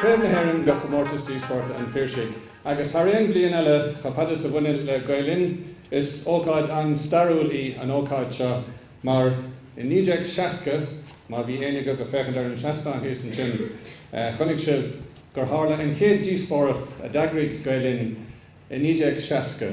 Craobh na hÉireann de Chomórtas Díospóireachta an Phiarsaigh agus thar aon bhliain eile chomh fada is a bhaineann le Gael Linn, is ócáid an-stairiúil í an ócáid seo mar i 1960, má bhí éinne agaibh ag féachaint ar an seastán thíos ansin, chonaic sibh gur tharla an chéad díospóireacht a d'eagraigh Gael Linn i 1960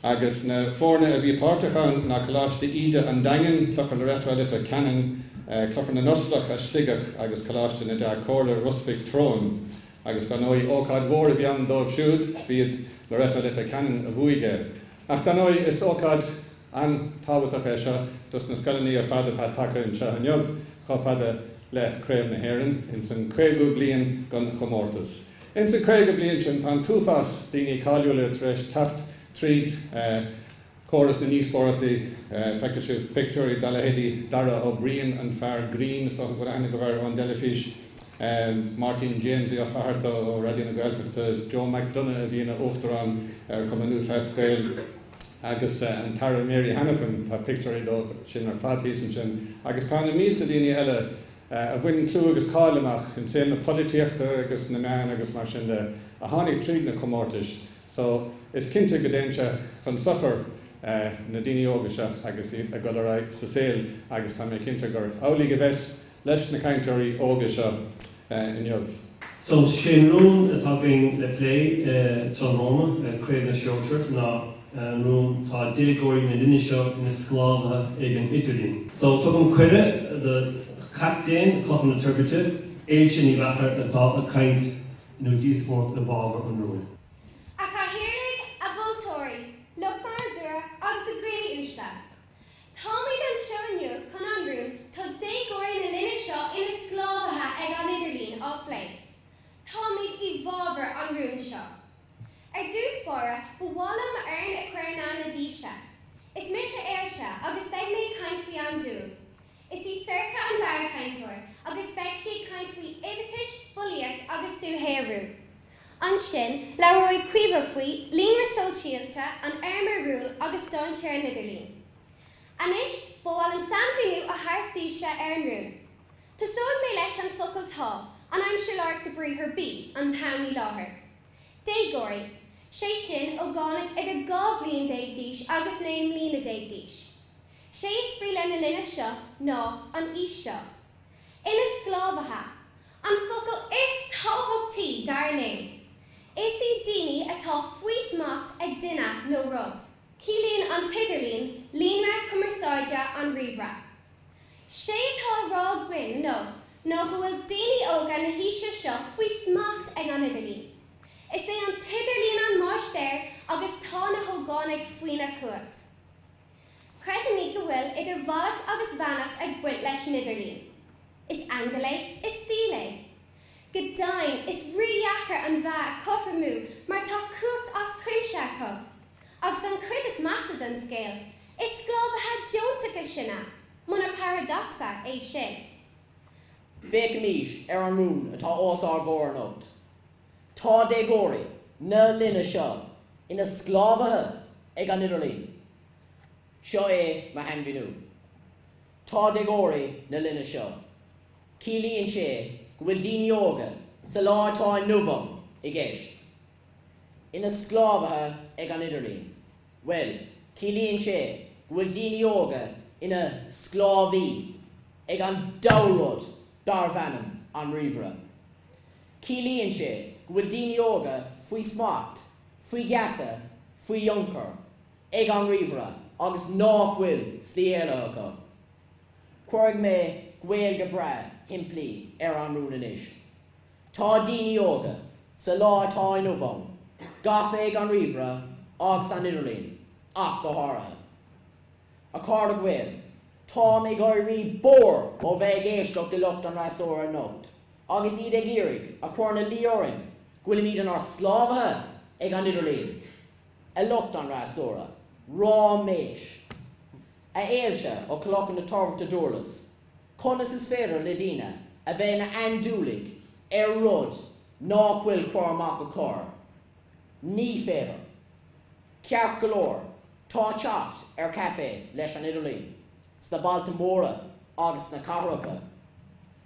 agus na foirne a bhí páirteach ann ná Coláiste Íde an Daingin, Clochar Loreto Leitir Ceanainn, Clochar na nOstlach as Sligeach agus Coláiste na dTear Comhairle, Ros Mhic Treoin. Agus dar ndóigh ócáid mhór a bhí ann dóibh siúd, b'iad Loreto Leitir Ceanainn a bhuaigh é. Ach dar ndóigh is ócáid an-tábhachtach é seo dos na scoileanna ar fad atá tagtha anseo inniu chomh fada le Craobh na hÉireann, ins an 50ú bliain den chomórtas. Ins an 50 bliain sin tá an t-uafás daoine cáiliúla tar éis teacht tríd córas na ndíospóireachtaí. Feicfidh sibh pictiúirí dá leithéidí Dara Ó Briain, an fear grinn, is dócha go bhfuil aithne agaibh air ón dteilifís, Máirtín Jamesie Ó Fatharta ó Raidió na Gaeltachta, Joe McDonagh a bhí ina Uachtarán ar Chumann Lúthchleas Gael agus an tAire Mary Hanafin, tá pictiúirí dóibh sin ar fad thíos ansin agus tá na mílte daoine eile a bhain clú agus cáil amach in saol na polaitíochta agus na meán agus mar sin de a tháinig tríd na comórtais so is cinnte go dtéann sé chun sochair na daoine óga seo agus iad ag dul ar aghaidh sa saol agus tá mé cinnte gur amhlaidh a bheas leis na cainteoirí óga seo inniu. So, sé an rún atá againn le plé tráthnóna, Craobh na Sóisear, ná an rún tá déagóirí na linne seo ina sclábhaithe ag an idirlíon. So, tugaim cuireadh do chaptaen Chlochar na Toirbhirte, Ailse Ní Mheachair atá ag caint nó díospóireacht i bhfabhar an rúin. A Chathaoirligh, a mholtóirí, lucht freasúra agus a dhaoine uaisle. Táimid anseo inniu chun an rún 'Tá déagóirí na linne seo ina sclábhaithe ag an idirlíon' á phlé. Táimid i bhfabhar an rúin seo. Ar dtús báire, ba mhaith liom m'fhoireann a chur in aithne daoibhse. Is mise Ailse agus beidh mé ag caint faoi andúil. Is í Sorcha an dara cainteoir agus beidh sí ag caint faoi oideachas, bulaíocht agus dúshaothrú. Ansin, labhróidh Caoimhe faoi líonra sóisialta, an airm fhearúil agus dainséar an idirlín. Anois, ba mhaith liom sainmhíniú a thabhairt daoibhse ar an rún. Tosóidh mé leis an focal tá, an aimsir láithreach de briathar be, an t-am i láthair. Déagóirí, sé sin, ógánaigh idir 12 bhliain d'aois agus 19 mbliana d'aois. Sé is brí le na linne seo ná an aois seo. Ina sclábhaithe. An focal is tábhachtaí, dar linn. Is iad daoine atá faoi smacht ag duine nó rud. Ciallaíonn an t-idirlíon líonra cumarsáide an ríomhaire. Sé atá á rá againn inniu ná go bhfuil daoine óga na haoise seo faoi smacht ag an idirlíon. Is é an t-idirlíon an máistir agus tá na hógánaigh faoina chumhacht. Creidimid go bhfuil idir mhallacht agus bheannacht ag baint leis an idirlíon. Is aingeal é, is diabhal é. Go deimhin, is rídheacair an mheá a chothromú mar tá cumhacht as cuimse acu. Agus an chuid is measa den scéal, is sclábhaithe deontacha sinne, muna paradacsa é sin. Féachaimís ar an rún atá os ár gcomhair anocht. Tá déagóirí na linne seo ina sclábhaithe ag an idirlíon. Seo é mo shainmhíniú. Tá déagóirí na linne seo. Ciallaíonn sé go bhfuil daoine óga sa lá atá inniu ann i gceist. Ina sclábhaithe ag an idirlíon. Bhuel, ciallaíonn sé go bhfuil daoine óga ina sclábhaí ag an diabhal rud darbh ainm an ríomhaire. Ciallaíonn sé go bhfuil daoine óga faoi smacht, faoi gheasa, faoi thionchar ag an ríomhaire agus nách bhfuil slí éalaithe acu. Cuirfidh mé Gaeilge breá shimplí ar an rún anois. Tá daoine óga, sa lá atá inniu ann, gafa ag an ríomhaire agus an idirlíon, ach go háirithe. A chairde Gael. Táim ag éirí bodhar ó bheith ag éisteacht le lucht an fhreasúra anocht agus iad ag iarraidh a chur ina luí orainn go bhfuilimid inár sclábhaithe ag an idirlíon. A lucht an fhreasúra, ráiméis! A Ailse ó Clochán na Toirbhirte Dúrlas, conas is féidir le daoine a bheith ina n-andúiligh ar rud nach bhfuil cur amach acu air? Ní féidir. Ceart go leor, tá teacht ar caife leis an idirlíon sna bailte móra agus sna cathracha.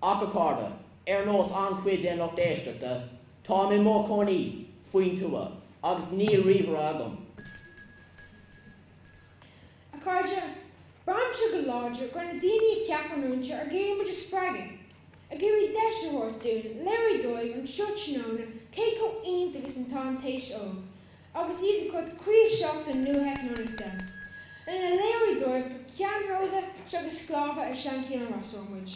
Ach, a chairde, ar nós an-chuid den lucht éisteachta, táim i mo chónaí faoin tuath agus níl ríomhaire agam. A chairde, braithimse go láidir go raibh na daoine a cheap an rún seo ag iarraidh muid a spreagadh, ag iarraidh deis a thabhairt dúinn léiriú dóibh anseo tráthnóna cé chomh iontach is atá an t-aos óg agus iad ag tabhairt cuíosach don nuatheicneolaíocht, lena léiriú dóibh gur ceannródaithe seachas sclábhaithe ar seanchiall an fhreasúra muid.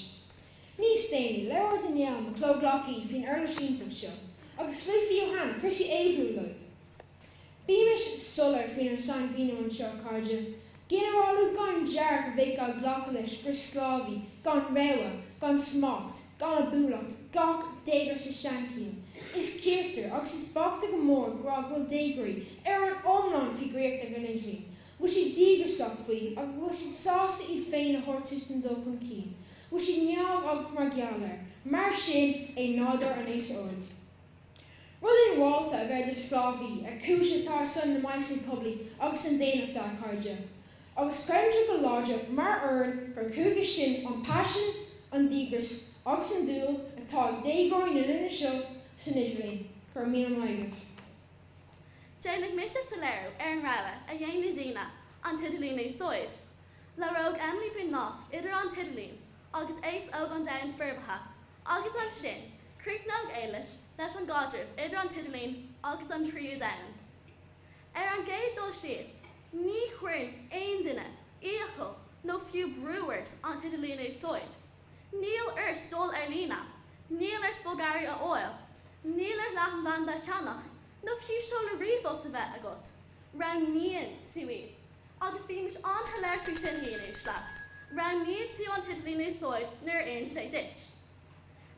Níos déanaí, labhróidh Danielle, mo chomhghleacaí, faoin uirlis iontach seo, agus phléifidh Johanna cúrsaí éabhlóide libh. Bímis soiléir faoinár sainmhíniú anseo, a chairde. Ginearálú gan dearmhach a bheadh á ghlacadh leis gur sclábhaí, gan rogha, gan smacht, gan ábúlacht, gach déagóir sa seanchiall. Is cíochtar agus is boichte go mór go rá go bhfuil déagóirí, ar an iomlán, faoi dhraíocht ag an idirlíon, go bhfuil siad díograiseach faoi agus go bhfuil siad sásta iad féin a thabhairt suas don dul chun cinn, go bhfuil siad neamheaglach mar gheall air. Mar sin é nádúr an aosa óig. Rud inmholta a bheith i do sclábhaí ar chúis atá ar son na maitheasa poiblí agus na daonnachta, a chairde. Agus creidimse go láidir, mar fhoireann, gur chuige sin an paisean, an díograis agus an dúil atá ag déagóirí na linne seo san idirlíon. Go raibh míle maith agaibh. Déanfaidh mise soiléiriú ar an rogha a dhéanann daoine an t-idirlíon a úsáid. Labhróidh Emily faoin nasc idir an t-idirlíon agus aos óg an domhain forbartha Agus ansin, críochnóidh Éilis leis an gcaidreamh idir an t-idirlíon agus an tríú domhan. Ar an gcéad dul síos, ní chuireann aon duine iachall nó fiú brú ort an t-idirlíon a úsáid. Níl ort dul ar líne, níl ort bogearraí a fháil, níl ort leathanbhanda a cheannach nó fiú seoladh ríomhphost a bheith agat. Roghnaíonn tú iad. Agus bímis an-shoiléir faoi sin, a dhaoine uaisle, roghnaíonn tú an t-idirlíon a úsáid nuair a oireann sé duit.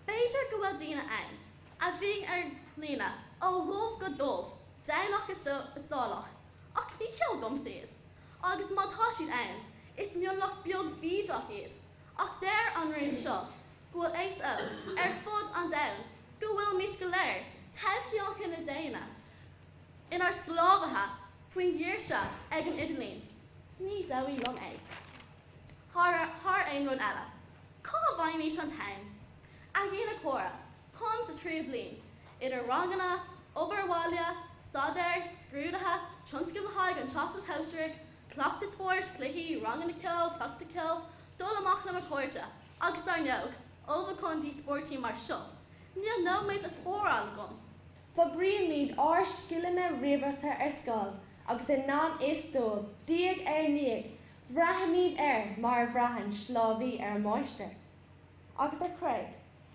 B'fhéidir go bhfuil daoine ann a bhíonn ar líne ó dhubh go dubh, Domhnach is dálach, ach ní heol domsa iad. Agus má tá siad ann, is mionlach beag bídeach iad. Ach deir an rún seo go bhfuil aos óg ar fud an domhain, go bhfuilimid go léir, todhchaí an chine daonna, inár sclábhaithe faoin ghiúirse ag an idirlíon. Ní dóigh liom é. Thar aon rud eile, cá bhfaighimid an t-am? A dhaoine córa, táim sa tríú bliain. Idir ranganna, obair bhaile, staidéar, scrúduithe, tionscadail le haghaidh an Teastas Shóisearaigh, cleachtadh spóirt, cluichí, ranganna ceoil, cleachtadh ceoil, dul amach le mo chairde, agus dar ndóigh, ullmhúchán díospóireachtaí mar seo, níl nóiméad le spáráil agam. Forbraímid ár scileanna ríomhaireachta ar scoil agus i ngan fhios dóibh, diaidh ar ndiaidh, braithimid air mar a bhraitheann sclábhaí ar a máistir. Agus a Craig,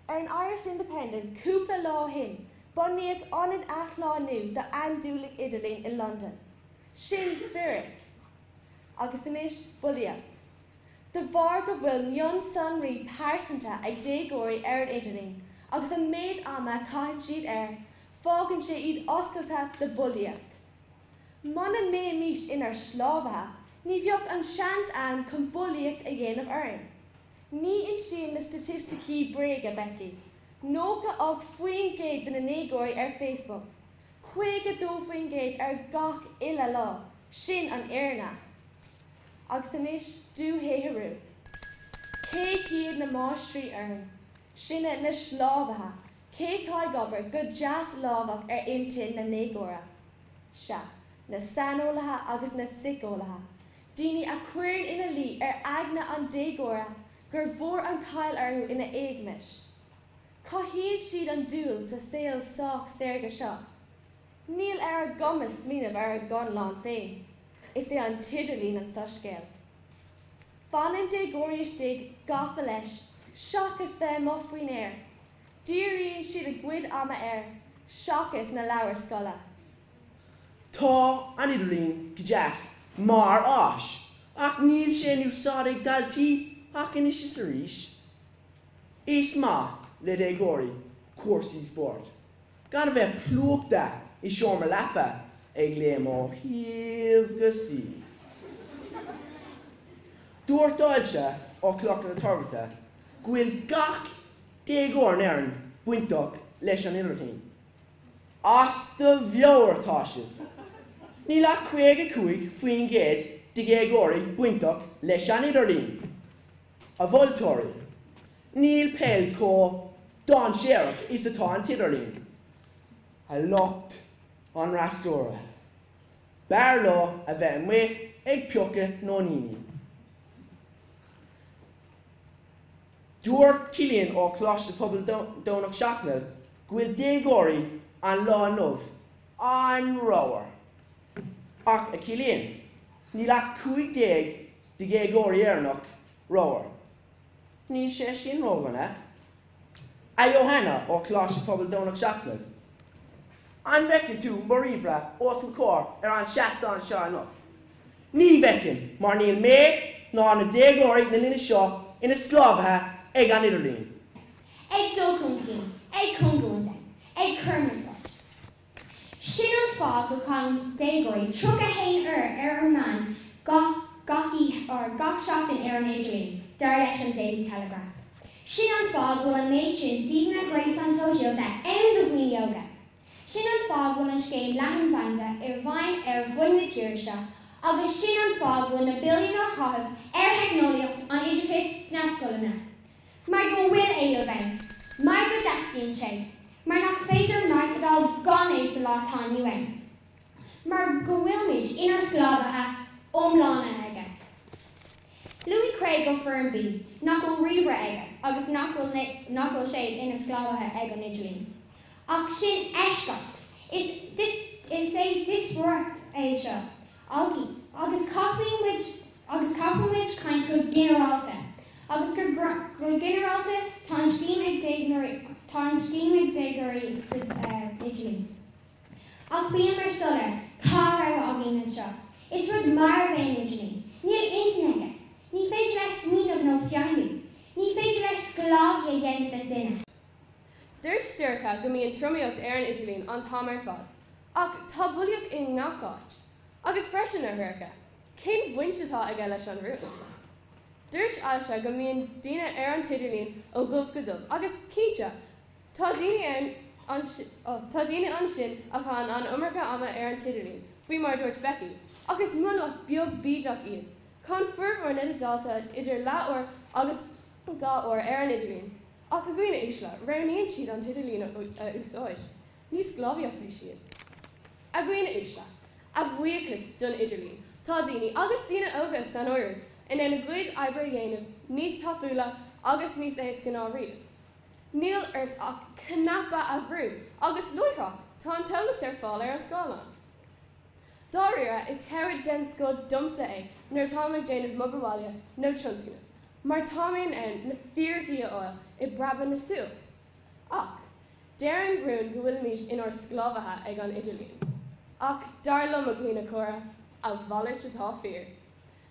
ar an Irish Independent cúpla lá ó shin, bunaíodh ionad athshlánú d'andúiligh idirlín i Londain. Sin fíric! Agus anois, bulaíocht. De bharr go bhfuil mionsonraí pearsanta ag déagóirí ar an idirlíon agus an méid ama a chaitheann siad air, fágann sé iad oscailte do bhulaíocht. Muna mbeimis inár sclábhaithe, ní bheadh an seans ann chun bulaíocht a dhéanamh orainn. Ní insíonn na staitisticí bréaga, Becky. 98% de na ndéagóirí ar Facebook. 52% ar gach uile lá. Sin an fhírinne. Agus anois, dúshaothrú. Cé hiad na máistrí orainn? Sinne na sclábhaithe. Cé atá ag obair go deaslámhach ar intinn na ndéagóra? Sea, na saineolaithe agus na síceolaithe. Daoine a chuireann ina luí ar aigne an déagóra gur mhór an chaill orthu ina éagmais. Cothaíonn siad an dúil sa saol sách saorga seo. Níl ar a gcumas smaoineamh ar a gconlán féin. Is é an t-idirlíon an soiscéal. Fanann déagóirí istigh gafa leis seachas bheith amuigh faoin aer. Díríonn siad a gcuid ama air seachas na leabhair scoile. Tá an idirlíon go deas mar áis. Ach níl sé in úsáid ag daltaí ach anois is arís. Is maith le déagóirí cúrsaí spóirt, gan a bheith plúchta i seomra leapa ag léim ó thaobh go taobh. Dúirt Ailse ó Chlochar na Toirbhirte go bhfuil gach déagóir in Éirinn bainteach leis an idirlíon. As do mheabhair atá sibh! Níl ach 55% de dhéagóirí bainteach leis an idirlíon. A mholtóirí, níl peil chomh dainséarach is atá an t-idirlíon. A lucht an fhreasúra, b'fhearr leo a bheith amuigh ag piocadh nóiníní. Dúirt Cillian ó Choláiste Pobail Dhomhnach Seachnaill go bhfuil déagóirí an lá inniu an-ramhar. Ach, a Chillian, níl ach 15 de dhéagóirí Éireannach ramhar. Níl sé sin ródhona. A Johanna ó Choláiste Pobail Dhomhnach Seachnaill, an bhfeiceann tú mo ríomhaire os mo chomhair ar an seastán seo anocht? Ní bhfeiceann, mar níl mé ná na déagóirí na linne seo ina sclábhaithe ag an idirlíon. Ag dul chun cinn, ag cúngú an domhan, ag cur muid leis. Sin an fáth go gcaitheann déagóirí 31 uair ar an meán gach gach oíche or gach seachtain ar an idirlíon, dar leis an Daily Telegraph. Sin an fáth go bhfuil an méid sin suíomhanna gréasáin sóisialta ann do dhaoine óga. Sin an fáth go bhfuil an scéim leathanbhanda i bhfeidhm ar fud na tíre seo agus sin an fáth go bhfuil na billiúin á chaitheamh ar theicneolaíocht an oideachais sna scoileanna. Mar go bhfuil éileamh ann. Mar go dteastaíonn sé. Mar nach féidir maireachtáil gan é sa lá atá inniu ann. Mar go bhfuilimid inár sclábhaithe iomlána aige. Luaigh Craig ó Foireann B nach bhfuil ríomhaire aige agus nach bhfuil nach bhfuil sé ina sclábhaithe ag an idirlíon. Ach sin eisceacht. Is is é díospóireacht é seo agus caithfidh muid agus caithfidh muid caint go ginearálta. Agus go go ginearálta tá an scéim ag déagóirí tá an scéim ag déagóirí sa idirlíon. Ach bíomar soiléir, tá rogha againn anseo. Is rud marbh é an idirlíon. Níl intinn aige. Ní féidir leis smaoineamh nó feidhmiú. Ní féidir leis sclábhaí a dhéanamh den duine. Dúirt Sorcha go mbíonn tromaíocht ar an idirlíon an t-am ar fad, ach tá bulaíocht i ngach áit. Agus freisin, a Shorcha, cén bhaint atá aige leis an rún? Dúirt Ailse go mbíonn daoine ar an t-idirlíon ó dhubh go dubh agus, cinnte, Tá daoine ann Tá daoine ansin a chaitheann an iomarca ama ar an t-idirlíon, faoi mar a dúirt Becky, ach is mionlach beag bídeach iad. Caitheann formhór na daltaí idir leathuair agus 2 uair ar an idirlíon, ach a dhaoine uaisle, roghnaíonn siad an t-idirlíon a úsáid. Ní sclábhaíocht é sin. A dhaoine uaisle, a bhuíochas don idirlíon, tá daoine, agus daoine óga san áireamh, in ann a gcuid oibre a dhéanamh níos tapúla agus níos éasca ná riamh. Níl ort ach cnaipe a bhrú agus láithreach tá an t-eolas ar fáil ar an scáileán. Dáiríre, is cabhair den scoth domsa é nuair atáim ag déanamh m'obair bhaile nó tionscnamh, mar tá mé in ann na fíricí a fháil i bpreabadh na súl. Ach, deir an rún go bhfuilimid inár sclábhaithe ag an idirlíon. Ach, dar liom, a dhaoine córa, a mhalairt atá fíor.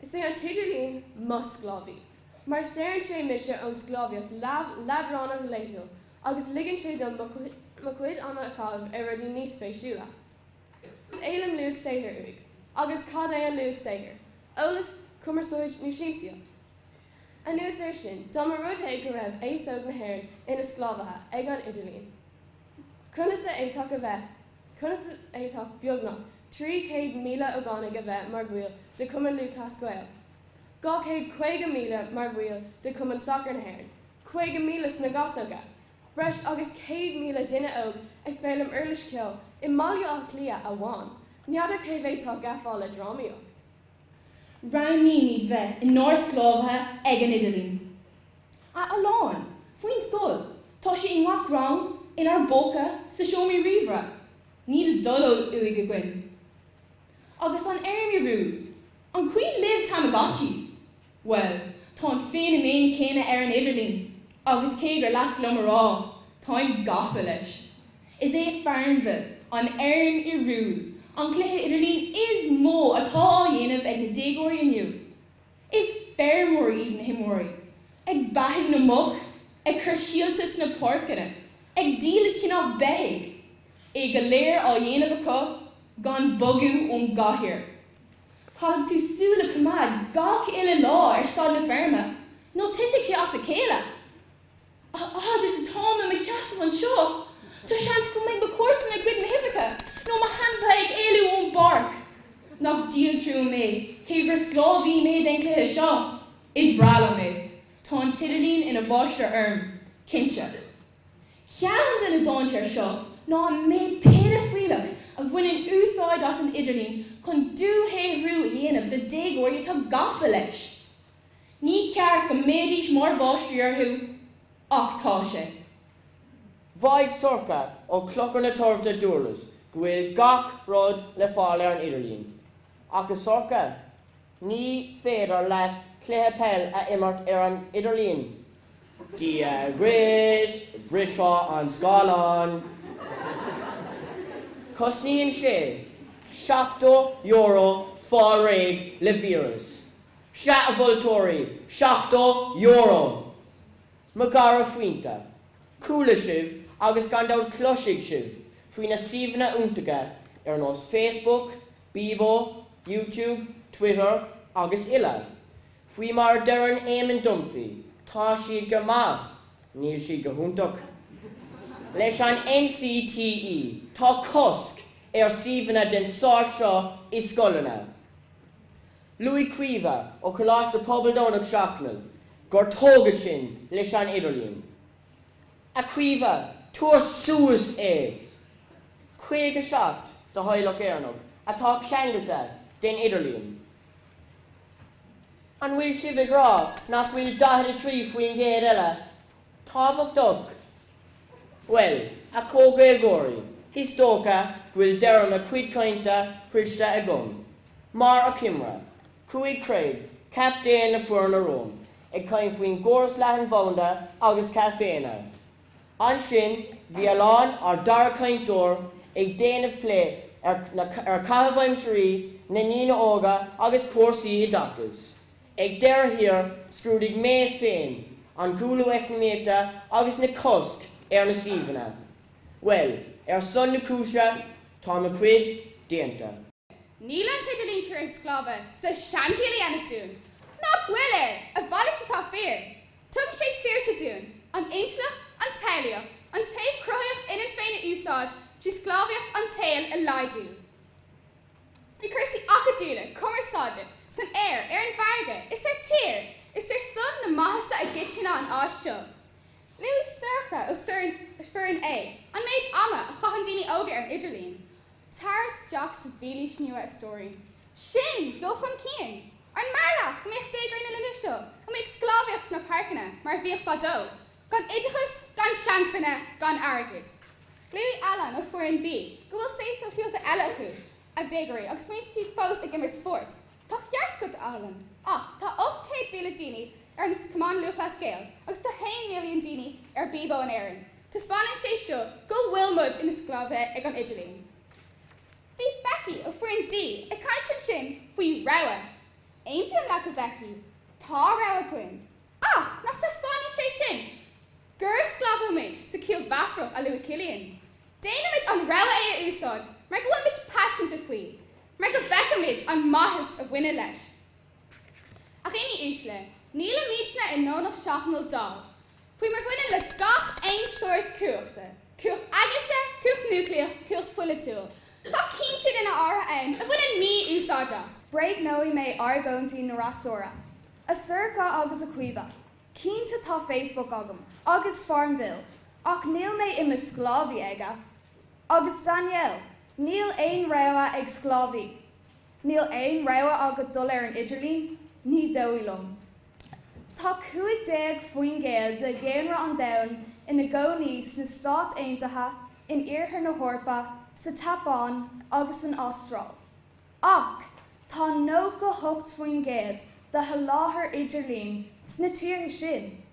Is é an t-idirlíon mo sclábhaí, mar saorann sé mise ón sclábhaíocht leadránach laethúil agus ligeann sé dom mo chuid ama a chaitheamh ar rudaí níos spéisiúla. Éilím luach saothair uaidh. Agus cad é an luach saothair? Eolas, cumarsáid nó siamsaíocht? Anuas air sin, dá mba rud é go raibh aos óg na hÉireann ina sclábhaithe ag an idirlíon, conas a fhéadfadh a bheith Conas a fhéadfadh beagnach 300,000 ógánaigh a bheith mar bhaill de Chumann Lúthchleas Gael, 250,000 mar bhaill de Chumann Sacair na hÉireann, 50,000 sna Gasóga, breis agus 100,000 duine óg ag foghlaim uirlis cheoil i mBaile Átha Cliath amháin? N'fheadar cé mhéad atá gafa le drámaíocht. Roghnaímid bheith inár sclábhaithe ag an idirlíon. A Fhaoileáin, faoin scoil, tá sé i ngach rang, inár bpóca, sa seomraí ríomhaire. Níl dul uaidh againn. Agus an fheirm fhíorúil, an cuimhin libh Tamagotchis? Bhuel, tá an feiniméan céanna ar an idirlíon, agus cé gur leasc liom a rá, táim gafa leis. Is é Farmville, an fheirm fhíorúil, an cluiche idirlín is mó atá á dhéanamh ag na déagóirí inniu. Is feirmeoirí iad na himreoirí, ag beathú na muc, ag cur síolta sna páirceanna, ag díol is ceannach beithígh, é go léir á dhéanamh acu gan bogadh ón gcathaoir. Caithfidh tú súil a choimeád gach uile lá ar staid na feirme nó titfidh sé as a chéile. A fhad is atáim i mo sheasamh anseo, tá seans go mbeidh mo chomharsana ag goid na huibheacha nó mo hainmhithe ag éalú ón bpáirc. Nach díol trua mé, cé gur sclábhaí mé den chluiche seo, is breá liom é. Tá an t-idirlíon ina mháistir orm, cinnte. Ceann de na dainséir seo ná an méid péidifileach a bhaineann úsáid as an idirlíon chun dúshaothrú a dhéanamh de dhéagóirí atá gafa leis. Ní ceart go mbeidís mar mháistrí orthu, ach tá sé. Mhaígh Sorcha ó Chlochar na Toirbhirte Dúrlas go bhfuil gach rud le fáil ar an idirlíon. Ach a Sorcha, ní féidir leat cluiche peil a imirt ar an idirlíon. Dia dhuit, brisfeá an scáileán. Cosnaíonn sé €70 fáil réidh le víreas. Sea a mholtóirí, €70! Mo dhara phointe, chuala sibh agus gan dabht cloisfidh sibh faoi na suíomhanna iontacha ar nós Facebook, Bebo, YouTube, Twitter agus uile. Faoi mar a deireann Éamon Dunphy, tá siad go maith, níl siad go hiontach. Leis an NCTE, tá cosc ar suíomhanna den sórt seo i scoileanna. Luaigh Caoimhe ó Choláiste Pobail Dhomhnach Seachnaill gur tógadh sinn leis an idirlíon. A Chaoimhe, tabhair suas é! 57 de theaghlach Éireannach atá ceangailte den idirlíon. An bhfuil sibh ag rá nach bhfuil 43% eile tábhachtach? Bhuel, a chomh-Ghaeilgeoirí, is dócha go bhfuil deireadh mo chuid cainte sroichte agam. Mar achoimre, chuaigh Craig, captaen na foirne romham, ag caint faoin gcóras leathanbhanda agus caiféanna. Ansin, bhí Alan, ár dara cainteoir, ag déanamh plé ar ar chaitheamh aimsirí na ndaoine óga agus cúrsaí oideachais. Ag deireadh thiar, scrúdaigh mé féin an cúlú eacnamaíochta agus na cosc ar na suíomhanna. Bhuel, ar son na cúise, tá mo chuid déanta. Níl an t-idirlíon tar éis sclábhaithe sa seanchiall a dhéanamh dúinn. Ná buail air, a mhalairt atá fíor. Tugann sé saoirse dúinn, an intleacht, an tsamhlaíocht, an taobh cruthaitheach ionainn féin a úsáid trí sclábhaíocht an tsaoil a laghdú. I gcúrsaí acadúla, cumarsáide, san aer, ar an bhfarraige, is ar tír, is ar son na maitheasa i gcoitinne an áis seo. Luaigh Sorcha ó Foireann A an méid ama a chaitheann daoine óga ar an idirlíon. Tar isteach sa mhílaois nua, a stóirín. Sin dul chun cinn! An maith leat go mbeadh déagóirí na linne seo amuigh ag sclábhaíocht sna páirceanna mar a bhíodh fadó, gan oideachas, gan seansanna, gan airgead? Luaigh Alan ó Foireann B go bhfuil saol sóisialta eile acu, a déagóirí, agus bíonn siad fós ag imirt spóirt. Tá ceart agat, a Alan, ach tá 800,000 daoine ar an Cumann Lúthchleas Gael agus tá 1 milliún daoine ar Bebo in Éirinn. Taispeánann sé seo go bhfuil muid ina sclábhaithe ag an idirlíon. Bhí Becky ó Foireann D ag caint ansin faoi rogha. Aontaím leat, a Bhecky. Tá rogha againn. Ach nach dtaispeánann sé sin gur sclábhaithe muid sa chiall mheafarach a luaigh Cillian? Déanaimid an rogha é a úsáid mar go bhfuilimid paiseanta faoi, mar go bhfeicimid an maitheas a bhaineann leis. A dhaoine uaisle, nílimidne i nDomhnach Seachnaill dall. Faoi mar bhaineann le gach aon sórt cumhachta, cumhacht eaglaise, cumhacht núicléach, cumhacht pholaitiúil, tá cinnte duine áirithe ann a bhaineann mí-úsáid as. Bréagnóidh mé argóintí na fhreasúra. A Sorcha agus a Chaoimhe, cinnte tá Facebook agam, agus Farmville, ach níl mé i mo sclábhaí aige. Agus Danielle, níl aon rogha ag sclábhaí. Níl aon rogha agat dul ar an idirlíon? Ní dóigh liom. Tá 15% de dhaonra an domhain ina gcónaí sna Stáit Aontaithe, in Iarthar na hEorpa, sa tSeapáin agus san Astráil. Ach tá 98% de sholáthar idirlín sna tíortha sin.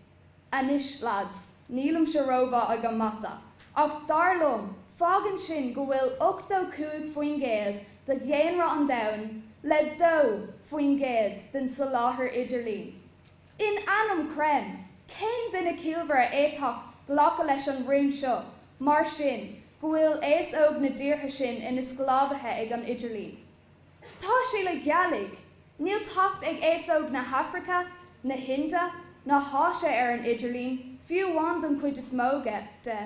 Anois, lads, nílimse rómhaith ag an mata, ach dar liom, fágann sin go bhfuil 85% de dhaonra an domhain. le 2% den soláthar idirlín. In ainm Chroim, cén duine ciallmhar a fhéadfadh glacadh leis an rún seo, mar sin, go bhfuil aos óg na dtíortha sin ina sclábhaithe ag an idirlíon? Tá sé le gealaigh! Níl teacht ag aos óg na hAfraice, na hInde, na hÁise ar an idirlíon, fiú amháin don chuid is mó de,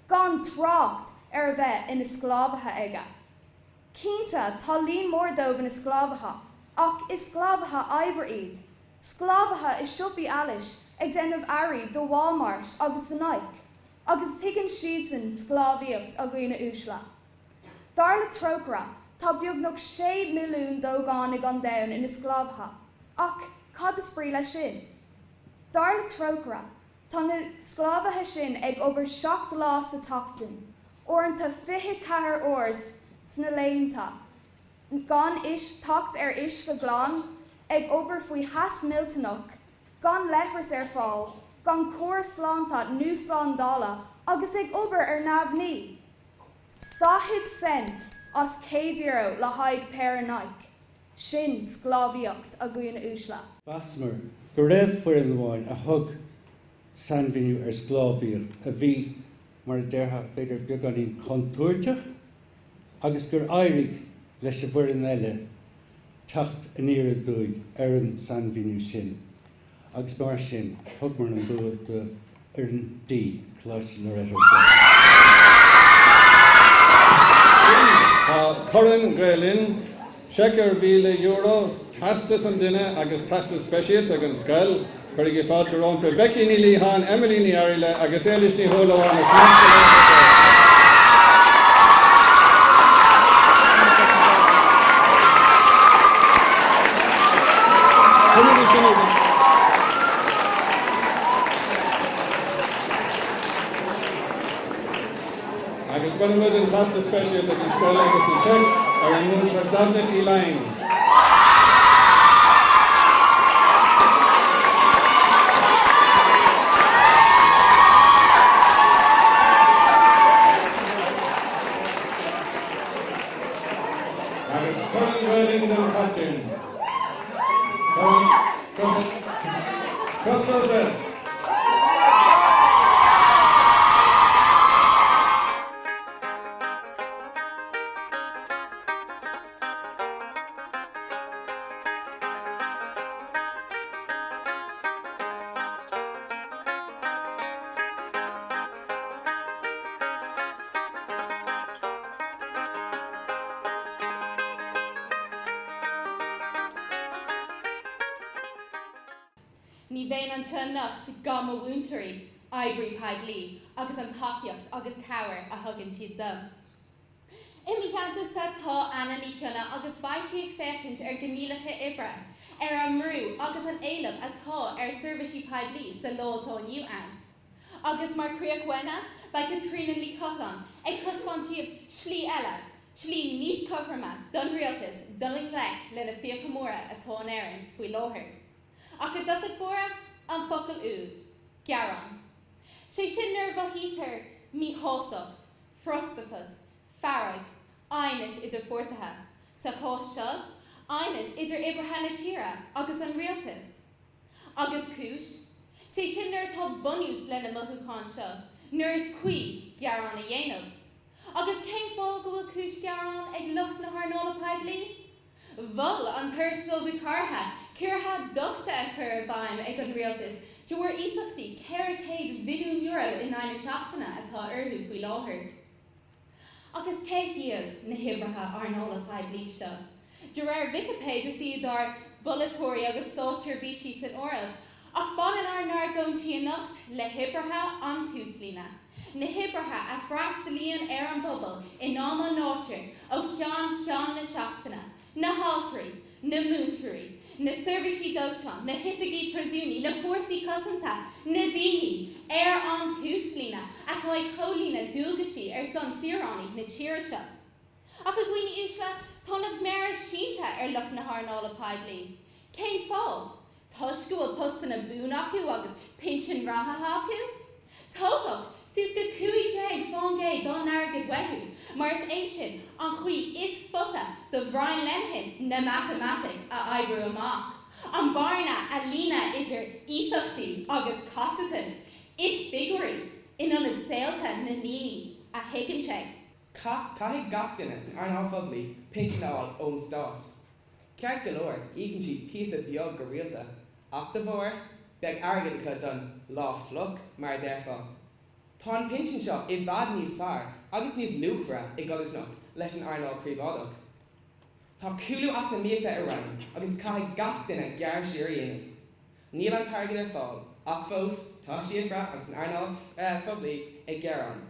gan trácht ar a bheith ina sclábhaithe aige. Cinnte, tá líon mór dóibh ina sclábhaithe, ach is sclábhaithe oibre iad. Sclábhaithe i siopaí allais ag déanamh earraí do Walmart agus do Nike, agus tuigeann siadsan sclábhaíocht, a dhaoine uaisle. Dar le Trócaire, tá beagnach 6 milliún d'ógánaigh an domhain ina sclábhaithe. Ach cad is brí leis sin? Dar le Trócaire, tá na sclábhaithe sin ag obair 7 lá sa tseachtain, uaireanta 24 uair sna laethanta, gan teacht ar uisce glan, ag obair faoi theas millteanach, gan leithreas ar fáil, gan córas sláinte nó slándála agus ag obair ar neamhní! 40 cent as €100 le haghaidh péire Nike. Sin sclábhaíocht, a dhaoine uaisle. Mheasamar go raibh foireann amháin a thug sainmhíniú ar sclábhaíocht a bhí, mar a déarfá, b'fhéidir beagáinín contúirteach agus gur éirigh leis an bhfoireann eile teacht aniar aduaidh ar an sainmhíniú sin agus mar sin thugamar an bua do Fhoireann D, Coláiste Loreto Doire. Tá Corn Gael Linn, seic ar €1,000, teastas an duine agus teastas speisialta ag an scoil. Cuirigí fáilte rompu Becky Ní Liatháin, Emily Ní Fhearghaile agus Éilis Ní Shúilleabháin as Naíscoil Agus bronnfaimid an teastas speisialta ag an scoil agus an seic ar an múinteoir Damhnait Uí Laighin. Agus Corn Gael Linn don chaptaen. Crois Seosaimh. Ní bheinn anseo anocht gan mo mhúinteoirí, oibrí poiblí agus an tacaíocht agus cabhair a thugann siad dom. I mo theannta-sa tá Anna Ní Chionnaith agus beidh sí ag féachaint ar gcoinníollacha oibre, ar an mbrú agus an éileamh atá ar seirbhísí poiblí sa lá atá inniu ann. Agus mar chríoch-bhuanna, beidh Caitríona Ní Chochláin ag taispeáint daoibh slí eile, slí níos cothroime don rialtas dul i ngleic le na fiacha móra atá in Éirinn faoi láthair. Ach i dtosach báire, an focal úd, gearán. Sé sin nuair a mhothaítear míshástacht, frustrachas, fearg, aighneas idir pháirtithe, sa chás seo, aighneas idir oibrithe na tíre agus an rialtas. Agus cúis? Sé sin nuair atá bunús le na mothúcháin seo, nuair is cuí gearán a dhéanamh. Agus cén fáth go bhfuil cúis gearáin ag lucht na hearnála poiblí? Mhol an tUrasal Ó Cartha ciorruithe dochta a chur i bhfeidhm ag an rialtas de bharr iasachtaí €400 mhilliún in aghaidh na seachtaine atá orthu faoi láthair. Agus cé hiad na hoibrithe earnála poiblí seo? De réir Vicipéid is iad ár bpolaiteoirí agus státseirbhísigh san áireamh, ach baineann ár n-argóintí anocht le hoibrithe an túslíne, na hoibrithe a freastalaíonn ar an bpobal in am an ghátair ó cheann ceann na seachtaine, na haltraí, na múinteoirí, na seirbhísí dóiteáin, na hoifigigh príosúnaí, na fórsaí cosanta, na daoine ar an túslíne atá ag comhlíonadh dualgaisí ar son saoránaigh na tíre seo. Ach a dhaoine uaisle, tá na méara sínte ar lucht na hearnála poiblí. Cén fáth? Toisc go bhfuil postanna buan acu agus pinsin ráthaithe acu? Tógadh Suas go 15% dá n-airgead uathu, mar is é sin an chaoi is fusa do Bhrian Lenihan na matamaitic a oibriú amach, an bearna a líonadh idir iasachtaí agus caiteachas, is figiúirí in ionad saolta na ndaoine a thuigeann sé. Caithfidh gach duine san earnáil phoiblí pinsean a fháil ón stát. Ceart go leor, íocann siad píosa beag go rialta, ach de bharr, beidh airgead acu don lá fliuch, mar a déarfá. Tá an pinsean seo i bhfad níos fearr agus níos luachmhaire i gcodarsnacht leis an earnáil phríobháideach. Tá cúlú eacnamaíochta i réim agus caithfidh gach duine gearradh siar a dhéanamh. Níl an t-airgead ar fáil, ach fós tá Síofra agus an earnáil phoiblí ag gearán.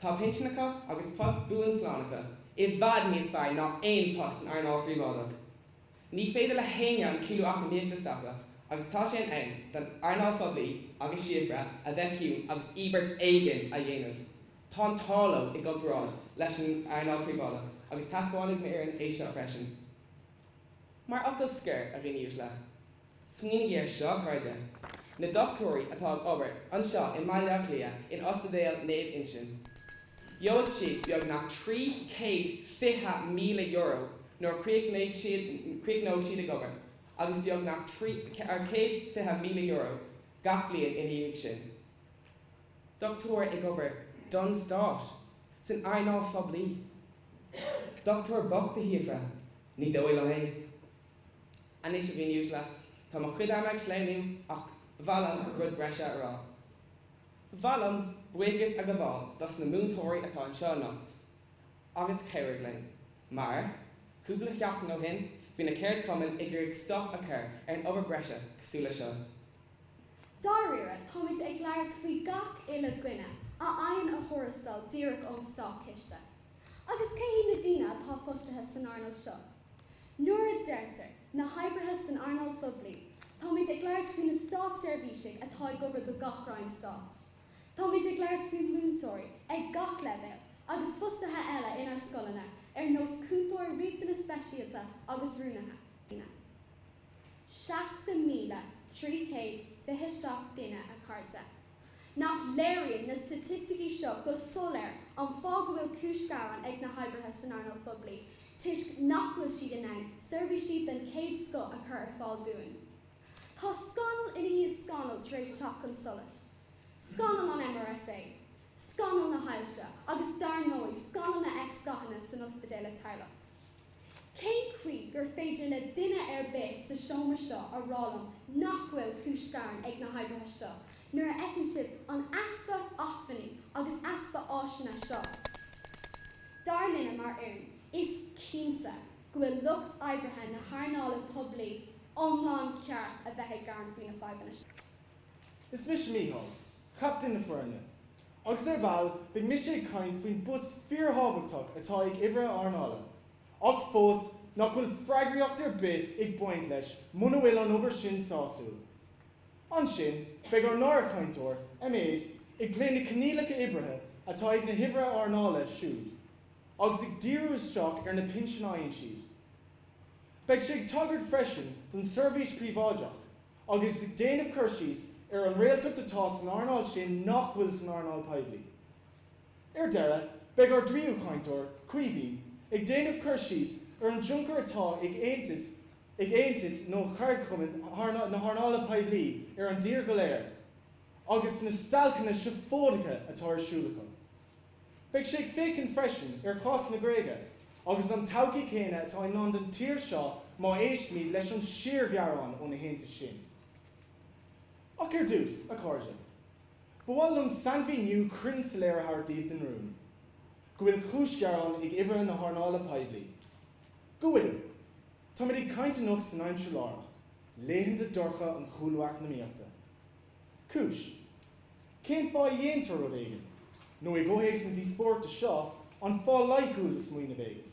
Tá pinsean acu agus post buan slán acu, i bhfad níos fearr ná aon post san earnáil phríobháideach. Ní féidir le héinne an cúlú eacnamaíochta a stopadh agus tá sé in am don earnáil phoiblí agus Síofra a bheith ciúin agus íobairt éigin a dhéanamh. Tá an t-ádh leo i gcomparáid leis an earnáil phríobháideach agus taispeánfaidh m'fhoireann é seo freisin. Mar fhocal scoir, a dhaoine uaisle. Smaoinígí air seo, a chairde. Na dochtúirí atá ag obair anseo i mBaile Átha Cliath in Ospidéal Naomh Uinseann, gheobhaidh siad beagnach €320,000 nuair a chríochnóidh siad ag obair agus beagnach €120,000 gach bliain ina dhiaidh sin. Dochtúir ag obair don stát, san earnáil phoiblí. Dochtúir bocht, a Shíofra? Ní dóigh liom é. Anois, a dhaoine uaisle, tá mo chuid ama ag sleamhnú ach ba mhaith liom rud breise a rá. Ba mhaith liom buíochas a ghabháil dos na múinteoirí atá anseo anocht agus a chabhraigh linn, mar, cúpla seachtain ó shin, bhí na ceardchumainn ag iarraidh stop a chur ar an obair breise cosúil le seo. Dáiríre, táimid ag labhairt faoi gach uile dhuine a fhaigheann a thuarastal díreach ón státchiste. Agus cé hiad na daoine atá fostaithe san earnáil seo? Nuair a deirtear 'na hoibrithe san earnáil phoiblí', táimid ag labhairt faoi na státseirbhísigh atá ag obair do gach roinn stáit. Táimid ag labhairt faoi mhúinteoirí ag gach leibhéal agus fostaithe eile inár scoileanna ar nós cúntóirí riachtanas speisialta agus rúnaithe. 60,327 duine, a chairde. Nach léiríonn na staitisticí seo go soiléir an fáth go bhfuil cúis ghearáin ag na hoibrithe san earnáil phoiblí, toisc nach bhfuil siad in ann seirbhísí den chéad scoth a chur ar fáil dúinn? Tá scannal ina dhiaidh scannail tar éis teacht chun solais. Scannal an MRSA, scannal na hailse agus dar ndóigh scannal na X-ghathanna san ospidéal i Tamhlacht. Cén chaoi gur féidir le duine ar bith sa seomra seo a rá liom nach bhfuil cúis ghearáin ag na hoibrithe seo nuair a fheiceann sibh an easpa acmhainní agus easpa áiseanna seo? Dar linne mar fhoireann, is cinnte go bhfuil lucht oibrithe na hearnála poiblí iomlán ceart a bheith ag gearán faoi na fadhbanna seo. Is mise Mícheál, captaen na foirne, agus ar ball beidh mise ag caint faoin bpost fíorthábhachtach atá ag oibrithe earnála, ach fós nach bhfuil freagraíocht ar bith ag baint leis muna bhfuil an obair sin sásúil. Ansin beidh ár ndara cainteoir, Eiméad, ag plé na coinníollacha oibrithe atá ag na hoibrithe earnála siúd, agus ag díriú isteach ar na pinsin a fhaigheann siad. Beidh sé ag tagairt freisin don seirbhís príobháideach, agus ag déanamh cur síos ar an réaltacht atá san earnáil sin nach bhfuil san earnáil poiblí. Ar deireadh, beidh ár dtríú cainteoir, Caoimhín, ag déanamh cur síos ar an dtionchar atá ag aontais ag aontais nó cheardchumainn na hearnála poiblí ar an dtír go léir agus na stailceanna seafóideacha atá ar siúl acu. Beidh sé ag féachaint freisin ar chás na Gréige agus an todhchaí céanna atá i ndán don tír seo má éistimid leis an síorghearán ó na haontais sin. Ach ar dtús, a chairde, ba mhaith liom sainmhíniú cruinn soiléir a thabhairt daoibh den rún go bhfuil cúis ghearáin ag oibrithe na hearnála poiblí. Go bhfuil. Táimid ag caint anocht san aimsir láithreach, laethanta dorcha an chúlú eacnamaíochta. Cúis. Cén fáth a dhéantar rud éigin? Nó i gcomhthéacs na díospóireachta seo, an fáth loighciúil do smaoineamh éigin?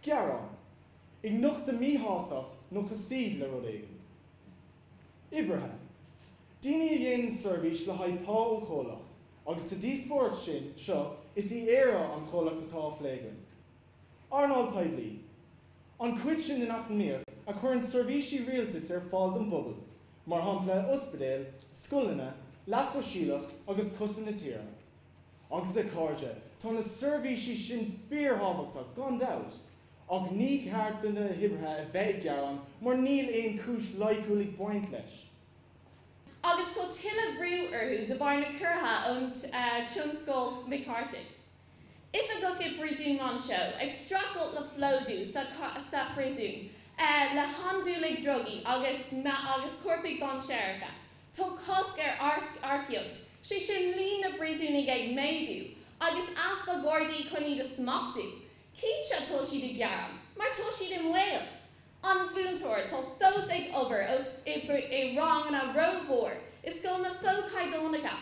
Gearán. Ag nochtadh míshástacht nó casaoid le rud éigin. Oibrithe. Daoine a dhéanann seirbhís le haghaidh pá ó chomhlacht, agus sa díospóireacht sin seo is í Éire an chomhlacht atá á phlé againn. Earnáil poiblí. An chuid sin den eacnamaíocht a chuireann seirbhísí rialtais ar fáil don bpobal, mar shampla ospidéil, scoileanna, Leas Sóisialach agus Cosaint na Tíre. Agus a chairde, tá na seirbhísí sin fíorthábhachtach, gan dabht, ach ní ceart do na hoibrithe a bheith ag gearán mar níl aon chúis loighciúil ag baint leis. Agus tá tuilleadh brú orthu de bharr na ciorruithe ón tionscal McCarthaigh. Oifigeach i bPríosún Mhoinseo ag streachailt le plódú sa phríosún le handúiligh drugaí agus agus coirpigh dainséaracha. Tá cosc ar earcaíocht, sé sin líon na bpríosúnaigh ag méadú, agus easpa gardaí chun iad a smachtú. Cinnte tá siad ag gearán, mar tá siad i mbaol. An mhúinteoir atá fós ag obair i ranganna rómhór i scoileanna fo-chaighdeánacha,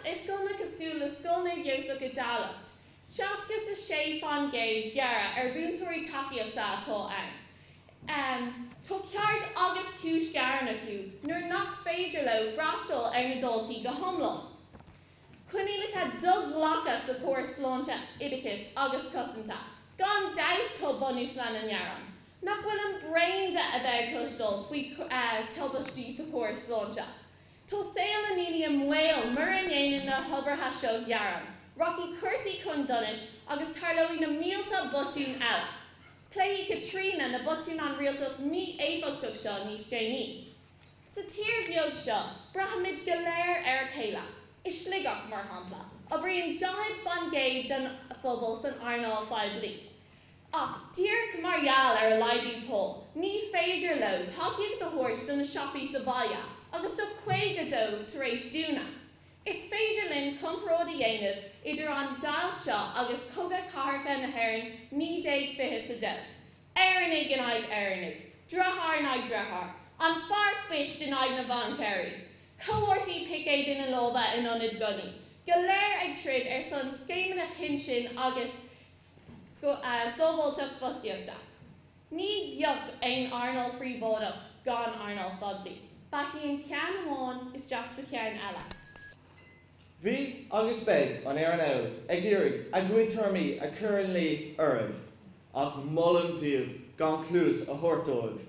i scoileanna cosúil le Scoil Naomh Iósaf i dTamhlacht, 66 faoin gcéad gearradh ar mhúinteoirí tacaíochta atá ann. Tá ceart agus cúis gearáin acu nuair nach féidir leo freastal ar na daltaí go hiomlán. Coinníollacha do-ghlactha sa chóras sláinte, oideachais agus cosanta. Gan dabht tá bunús lena ngearán. Nach bhfuil an braon de a bheith ag cloisteáil faoi tubaistí sa chóras sláinte? Tá saol na ndaoine i mbaol mura ndéanann na hoibrithe seo gearán, rachaidh cúrsaí chun donais agus tarlóidh na mílte botún eile. Pléifidh Caitríona na botúin an rialtas mí-éifeachtach seo níos déanaí. Sa tír bheag seo, braithimid go léir ar a chéile. I Sligeach, mar shampla, oibríonn 40% den phobal san earnáil phoiblí. Ach díreach mar gheall ar a laghdú pá, ní féidir leo tacaíocht a thabhairt do na siopaí sa bhaile, agus tá 50 dóibh tar éis dúnadh. Is féidir linn comparáid a dhéanamh idir an deighilt seo agus Cogadh Cathartha na hÉireann 1922. Éireannaigh in aghaidh Éireannaigh, deartháir in aghaidh dearthár, an fear phoist in aghaidh na bhaincéirí, comharthaí picéid ina lámha in ionad gunnaí, go léir ag troid ar son scéimeanna pinsin agus sábháilteacht fostaíochta. Ní bheadh aon earnáil phríobháideach gan earnáil phoiblí. Beathaíonn ceann amháin isteach sa cheann eile. Bhí agus beidh an RNO ag iarraidh a gcuid tuairimí a chur ina luí oraibh, ach molaim daoibh gan cluas a thabhairt dóibh.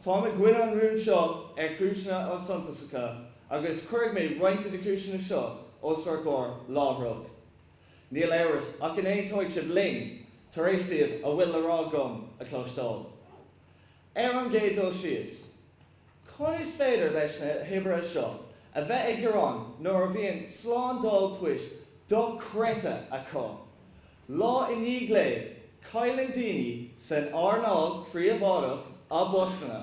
Táim i gcoinne an rúin seo ar chúiseanna suntasacha agus cuirfidh mé roinnt de na cúiseanna seo os bhur gcomhair láithreach. Níl amhras ach go n-aontóidh sibh linn tar éis daoibh a bhfuil le rá agam a chloisteáil. Ar an gcéad dul síos, conas is féidir leis na hoibrithe seo a bheith ag gearán nuair a bhíonn slándáil poist dochreidte acu? Lá i ndiaidh lae, cailleann daoine san earnáil phríobháideach a bpostanna,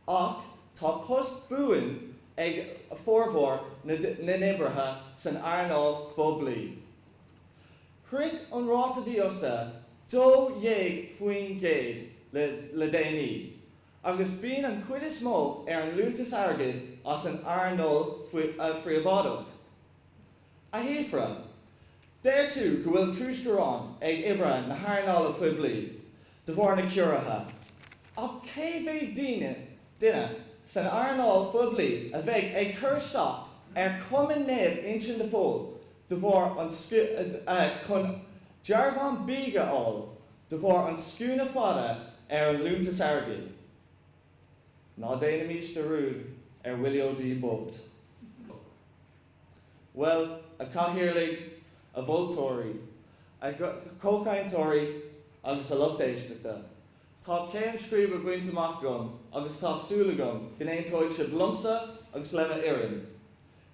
ach tá post buan ag formhór na n-oibrithe san earnáil phoiblí. Shroich an ráta dífhostaithe 12% le déanaí, agus bíonn an chuid is mó ar an liúntas airgid as an earnáil phríobháideach. A Shíofra, deir tú go bhfuil cúis gearáin ag oibrithe na hearnála poiblí de bharr na ciorruithe. Ach cé mhéad daoine, duine san earnáil phoiblí a bheidh ag cur isteach ar Chumann Naomh Uinseann de Pól de bharr an chun dearbhán bídh a fháil de bharr an scuaine fada ar an liúntas airgid? Ná déanaimis dearúd ar Willie O'Dea bocht. Bhuel, a Chathaoirligh, a mholtóirí, a chomhchainteoirí agus a lucht éisteachta, tá céim scríbe bainte amach agam agus tá súil agam go n-aontóidh sibh liomsa agus le m'fhoireann.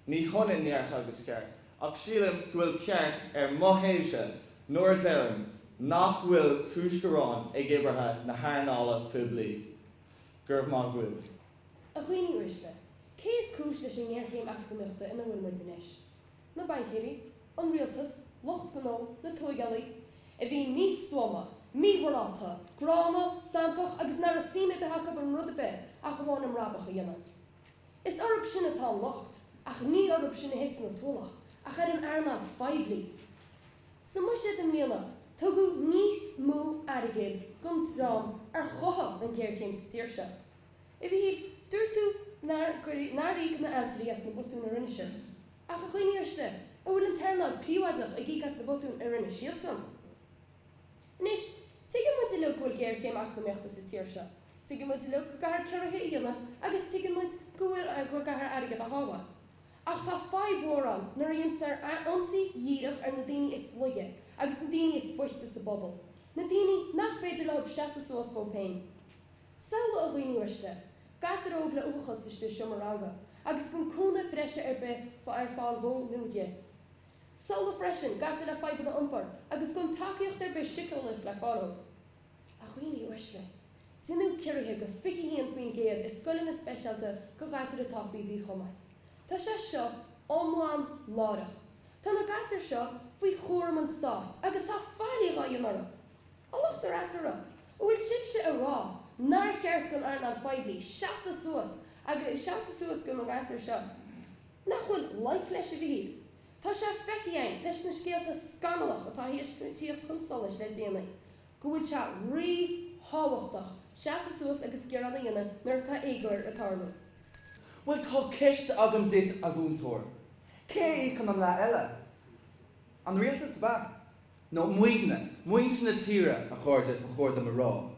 Ní hionann neart agus ceart, ach sílim go bhfuil ceart ar mo thaobhse nuair a deirim nach bhfuil cúis gearáin ag oibrithe na hearnála poiblí. Go raibh maith agaibh. A dhaoine uaisle, cé is cúis leis an ngéarchéim eacnamaíochta ina bhfuil muid anois? Na baincéirí? An rialtas? Lucht gnó? Na tóigeálaí? A bhí místuama, mímhorálta, gránna, santach agus nach raibh suim ar bith acu i rud ar bith ach amháin a mbrabach a dhéanamh. Is orthu sin atá an locht, ach ní orthu sin a thiteann an t-ualach, ach ar an earnáil phoiblí. Sa mbuiséad i mbliana, tugadh níos mó airgid don dream ar chothaigh an ghéarchéim sa tír seo. A Mhichíl, dúirt tú nár nár íoc na hailtirí as na botúin a rinne siad. Ach a dhaoine uaisle, an bhfuil an t-earnáil príobháideach ag íoc as na botúin a rinne siadsan? Anois, tuigeann muid uilig go bhfuil géarchéim eacnamaíochta sa tír seo. Tuigeann muid uilig go gcaithfear ciorruithe a dhéanamh agus tuigeann muid go bhfuil go gcaithfear airgead a shábháil. Ach tá fadhb mhór ann nuair a dhéantar ionsaí dhíreach ar na daoine is laige agus na daoine is boichte sa bpobal, na daoine nach féidir leo seasamh suas dóibh féin. Samhlaigh, a dhaoine uaisle, gasúr óg le uathachas istigh i seomra ranga agus gan cúnamh breise ar bith ar fáil dhó nó di. Samhlaigh freisin gasúr le fadhbanna iompair agus gan tacaíocht ar bith síceolaíoch le fáil dóibh. A dhaoine uaisle, deineadh ciorruithe de 21% i scoileanna speisialta do ghasúir atá faoi mhíchumas. Tá sé seo iomlán náireach. Tá na gasúir seo faoi chúram an stáit agus tá faillí dhá dhéanamh orthu. A lucht an fhreasúra, an bhfuil sibhse ag rá nár cheart don earnáil phoiblí seasamh suas agus seasamh suas do na gasúir seo? Nach bhfuil loighic leis, a Mhichíl? Tá sé feicthe againn leis na scéalta scannalach atá théis tíocht chun solais le déanaí go bhfuil sé rí-thábhachtach seasamh suas agus gearán a dhéanamh nuair atá éagóir ag tarlú. Bhuel, tá ceist agam duit, a mhúinteoir. Cé a íocann an leath eile? An rialtas, ab ea? Nó muidne, muintir na tíre, a chairde, ba chóir dom a rá.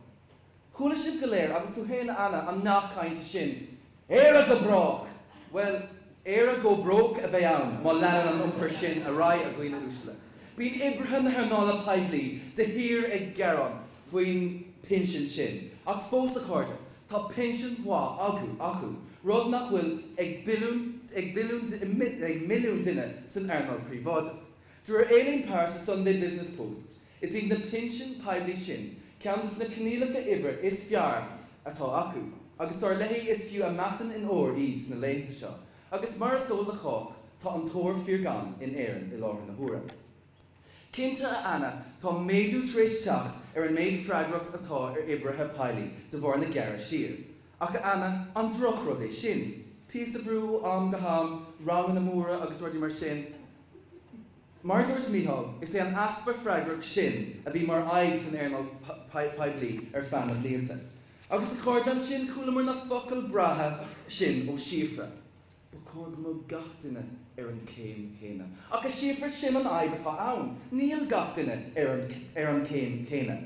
Chuala sibh go léir, agus tú féin a Anna, an nath cainte sin, Éire go brách! Bhuel, Éire go broke a bheidh ann má leanann an iompar sin ar aghaidh, a dhaoine uaisle. Bíonn oibrithe na hearnála poiblí de shíor ag gearán faoin bpinsean sin, ach fós, a chairde, tá pinsean mhaith acu, acu, rud nach bhfuil ag billiún, ag billiún, ag milliún duine san earnáil phríobháideach. De réir Aileen Power sa Sunday Business Post, Is iad na pinsin poiblí sin ceann de na coinníollacha oibre is fearr atá acu, agus dar léi is fiú a meáchan in ór iad sna laethanta seo, agus mar is eol do chách, tá an t-ór fíorghann in Éirinn i láthair na huaire. Cinnte, a Anna, tá méadú tar éis teacht ar an méid freagracht atá ar oibrithe poiblí de bharr na gearradh siar. Ach a Anna, an drochrud é sin? Píosa brú ó am go ham, ranganna móra agus rudaí mar sin. Mar a dúirt Mícheál, is é an easpa freagracht sin a bhí mar fhadhb san earnáil poiblí ar feadh na blianta. Agus a chairde, ansin chualamar na focail breátha sin ó Síofra, Ba chóir go mbeadh gach duine ar an chéim chéanna. Ach a Shíofra, sin an fhadhb atá ann, níl gach duine ar an ar an chéim chéanna.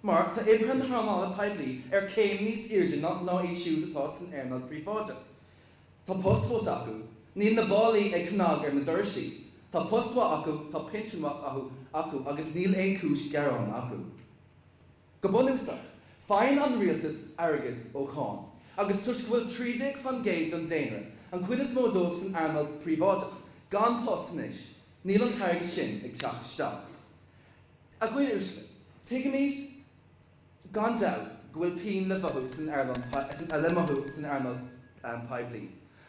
Mar tá oibrithe na hearnála poiblí ar chéim níos airde ná iad siúd atá san earnáil príobháideach. Tá post fós acu. Níl na báillí ag cnag ar na doirsí. Tá post mhaith acu, tá pinsean mhaith acu agus níl aon chúis gearáin acu. Go bunúsach, faigheann an rialtas airgead ó cháin, agus toisc go bhfuil 13% den daonra, an chuid is mó dóibh san earnáil phríobháideach, gan post anois, níl an t-airgead sin ag teacht isteach. A dhaoine uaisle, tuigimid gan dabht go bhfuil pian le mhothú san earnáil le mothú san earnáil poiblí.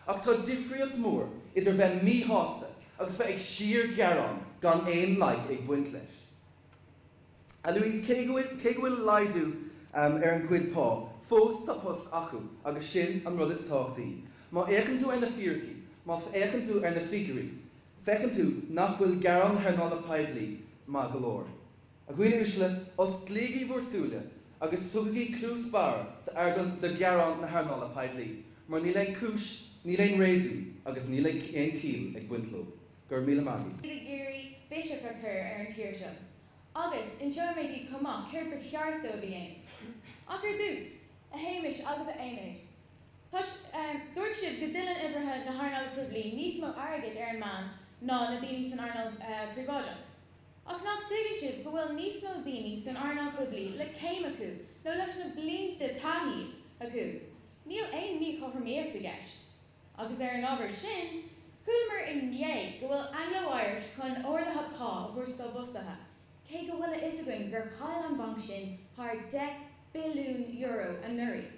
Ach tá difríocht mhór idir bheith míshásta agus bheith ag síorghearán gan aon loighic ag baint leis. A Louise, cé go bhfuil cé go bhfuil laghdú ar an gcuid pá, fós tá post acu agus sin an rud is tábhachtaí. Má fhéachann tú ar na fíricí, má fhéachann tú ar na figiúirí, feiceann tú nach bhfuil gearán na hearnála poiblí maith go leor. A dhaoine uaisle, osclaígí bhur súile agus tugaigí cluas bodhar do ghearán na hearnála poiblí, mar níl aon chúis, níl aon réasún agus níl aon chiall ag baint leo. Go raibh míle maith agaibh. iad ag iarraidh biseach a chur ar an tír seo. Agus inseoidh mé daoibh chomh maith céard ba cheart dóibh a dhéanamh. Ach ar dtús, a Shéamais agus a Eiméid, tá, dúirt sibh go dtuilleann oibrithe na hearnála poiblí níos mó airgid ar an meán ná na daoine san earnáil phríobháideach. Ach nach dtuigeann sibh go bhfuil níos mó daoine san earnáil phoiblí le céim acu nó leis na blianta taithí acu? Níl aon míchothromaíocht i gceist. Agus ar an ábhar sin, chualamar inné go bhfuil Anglo Irish chun arduithe pá a thabhairt dá bhfostaithe, cé go bhfuil a fhios againn gur chaill an banc sin thar €10 billiún anuraidh.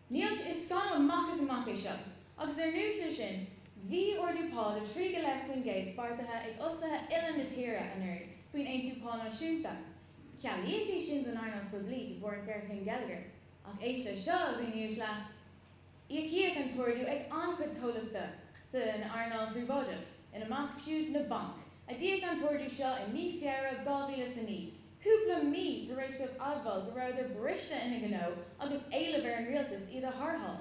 Níl, is scannal amach is amach é seo. Agus anuas air sin, bhí ardú pá de thrí go leith faoin gcéad beartaithe ag fhostaithe uile na tíre anuraidh faoin Aontú Pá Náisiúnta. Cealaíodh é sin don earnáil phoiblí de bharr an ghéarchéim geilleagair. Ach éist leis seo, a dhaoine uaisle! Íocaíodh an t-ardú ag an-chuid comhlachta san earnáil phríobháideach, ina measc siúd na bainc, a d'íoc an t-ardú seo i mí Feabhra 2009, cúpla mí tar éis dóibh admháil go rabhadar briste ina ngnó agus éileamh ar an rialtas iad a tharrtháil.